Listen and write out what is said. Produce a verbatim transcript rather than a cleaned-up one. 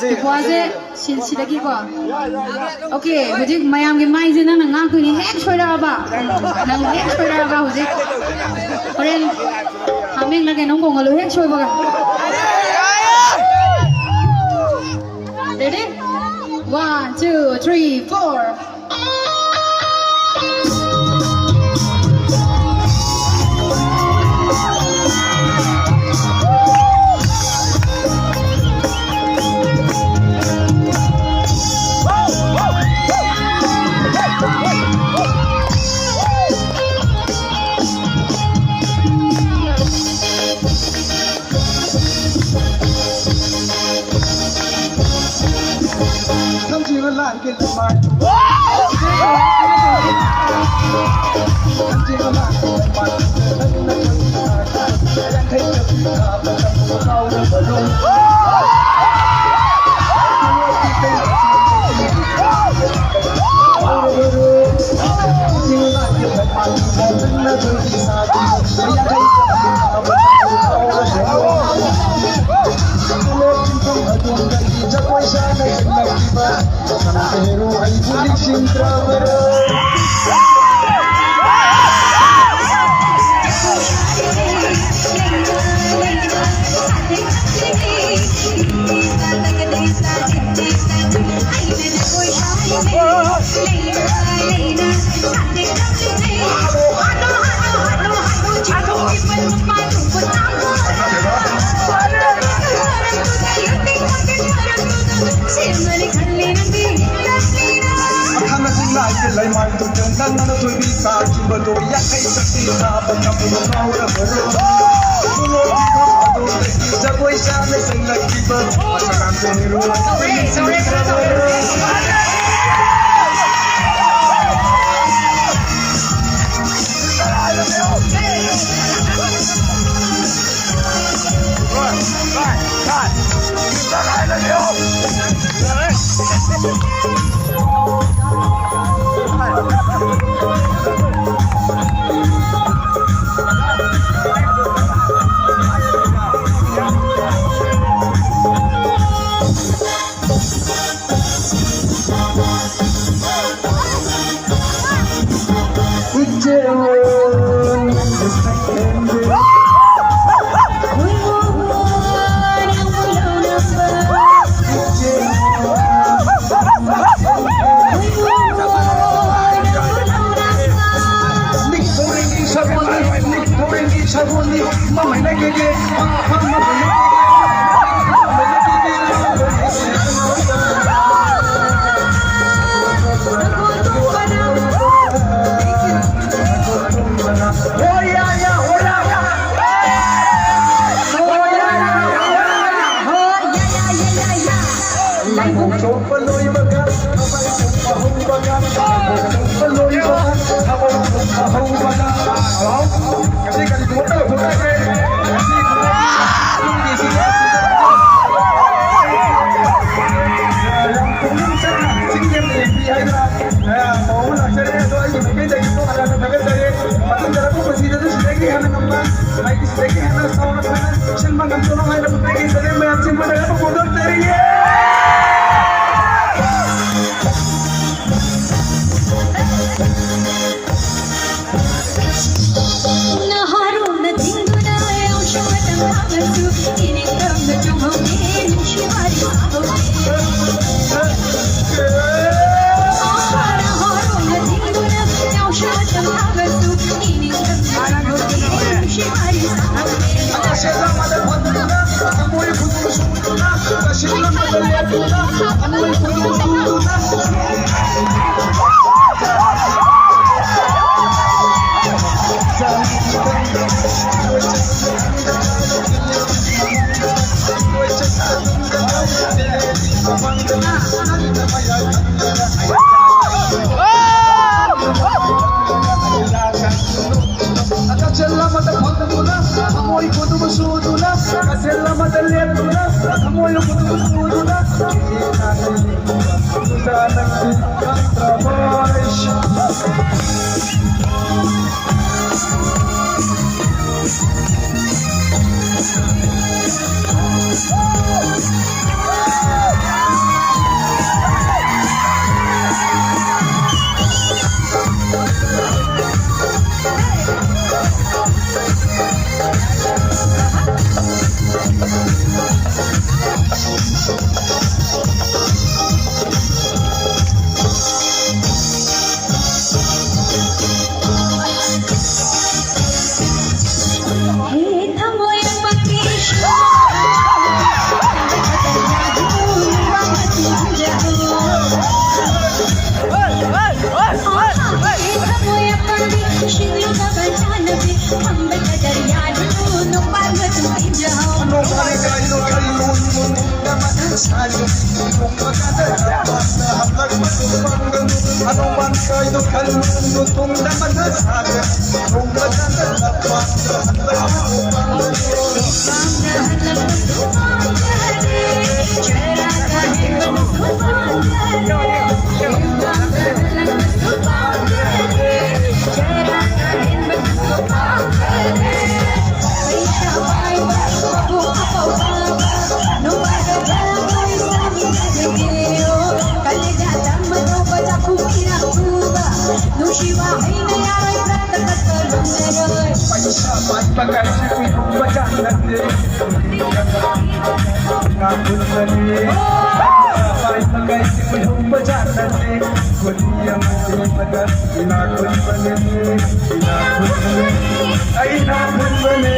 ꯇꯤꯄ꯭ꯋꯥꯁꯦ ꯁꯤ-, ꯁꯤꯗꯒꯤꯀꯣ꯫ ꯑꯣꯀꯦ, ꯍꯧꯖꯤꯛ ꯃꯌꯥꯝꯒꯤ ꯃꯥꯏꯁꯦ ꯅꯪꯅ ꯉꯥꯛꯇꯣꯏꯅꯤ꯫ ꯍꯦꯛ ꯁꯣꯏꯔꯛꯑꯕ, ꯅꯪ ꯍꯦꯛ ꯁꯣꯏꯔꯛꯑꯕ ꯍꯧꯖꯤꯛ ꯍꯣꯔꯦꯟ ꯍꯥꯃꯦꯡꯂ ꯀꯩꯅꯣꯝ ꯈꯣꯡꯍꯜꯂꯨ ꯍꯦꯛ ꯁꯣꯏꯕꯒ꯫ Ready? One, two, three, four. ꯂꯩꯃꯥꯏꯗꯨꯗ ꯅꯪꯅ ꯊꯣꯏꯕꯤ ꯁꯥꯈꯤꯕꯗꯣ ꯌꯥꯡꯈꯩ ꯆꯠꯄꯤ ꯁꯥꯕ ꯉꯝꯕ ꯉꯥꯎꯔꯕꯔꯣ? ꯈꯨꯂꯣꯛꯀꯤ ꯈꯣꯡ ꯑꯗꯣꯝꯗꯒꯤ ꯖꯒꯣꯏ ꯁꯥꯅ ꯆꯪꯂꯛꯈꯤꯕ ꯃꯁꯥ ꯅꯥꯟꯕ ꯍꯦꯔꯣ꯫ ꯂꯣꯏꯕꯒ, ꯊꯕꯛ ꯇꯧꯕ ꯍꯧꯕꯒ, ꯊꯕꯛ ꯇꯧꯕ ꯂꯣꯏꯕꯒ, ꯊꯕꯛ ꯇꯧꯕ ꯍꯧꯕꯒ꯫ ꯍꯜꯂꯣ? ꯉꯁꯤ ꯀꯔꯤ ꯊꯕꯛ ꯇꯧꯊꯣꯛꯈ꯭ꯔꯒꯦ? ꯉꯁꯤ ꯌꯥꯝ ꯄꯨꯛꯅꯤꯡ ꯆꯪꯅ ꯆꯤꯡ ꯂꯦꯝꯅ ꯌꯦꯡꯕꯤ ꯍꯥꯏꯗ꯭ꯔꯥ? ꯑ, ꯇꯧꯕ ꯂꯥꯛꯆꯔꯦ꯫ ꯑꯗꯣ ꯑꯩꯒꯤ ꯃꯥꯏꯀꯩꯗꯒꯤ ꯇꯣꯉꯥꯟꯅ ꯊꯥꯒꯠꯆꯔꯤ꯫ ꯃꯇꯨꯡ ꯇꯥꯔꯛꯄ ꯄꯨꯟꯁꯤꯗꯁꯨ ꯁꯤꯗꯒꯤ ꯍꯦꯟꯅ ꯉꯝꯕ, ꯑꯩꯒꯤ ꯁꯤꯗꯒꯤ ꯍꯦꯟꯅ ꯆꯥꯎꯅ ꯐꯅ ꯁꯤꯟꯕ ꯉꯝꯖꯅꯕ ꯍꯥꯏꯅ ꯄꯨꯟꯁꯤꯒꯤ ꯁꯔꯦꯡ ꯃꯌꯥꯝꯁꯤꯡꯕꯨ ꯂꯣꯏꯅꯃꯛ ꯐꯣꯡꯗꯣꯛꯆꯔꯤꯌꯦ꯫ ꯅꯍꯥꯔꯣꯜꯅ ꯊꯤꯡꯗꯨꯅ ꯌꯥꯎꯁꯪ ꯃꯇꯝ ꯂꯥꯛꯂꯁꯨ, ꯏꯅꯤꯡꯇꯝꯅ ꯆꯨꯝꯍꯧꯒꯦ, ꯅꯨꯡꯁꯤ ꯋꯥꯔꯤ ꯁꯥꯍꯧꯒꯦ꯫ ꯀꯆꯦꯜ ꯑꯃꯗ ꯐꯝꯗꯨꯅ, ꯊꯃꯣꯏ ꯈꯨꯗꯨꯝ ꯁꯨꯗꯨꯅ, ꯀꯆꯦꯜ ꯑꯃꯗ ꯂꯦꯞꯇꯨꯅ, ꯊꯃꯣꯏ ꯈꯨꯗꯨꯝ ꯁꯨꯗꯨꯅ, ꯅꯪꯗꯤ ꯈꯪꯗ꯭ꯔꯕꯣ? ꯄꯩꯁꯥ ꯄꯥꯏꯕ ꯀꯥꯏꯁꯦ ꯀꯨꯏꯍꯧꯕ ꯖꯥꯠ ꯅꯠꯇꯦ꯫ ꯏꯅꯥꯛ ꯈꯨꯟꯕꯅꯦ꯫ ꯄꯩꯁꯥ ꯄꯥꯏꯕ ꯀꯥꯏꯁꯦ ꯀꯨꯏꯍꯧꯕ ꯖꯥꯠ ꯅꯠꯇꯦ꯫ ꯀꯨꯂꯤ ꯑꯃ ꯁꯦꯝꯕꯗ ꯏꯅꯥꯛ ꯈꯨꯟꯕꯅꯦ꯫ ꯏꯅꯥꯛ ꯈꯨꯟꯕꯅꯦ꯫ ꯑꯩ ꯏꯅꯥꯛ ꯈꯨꯟꯕꯅꯦ꯫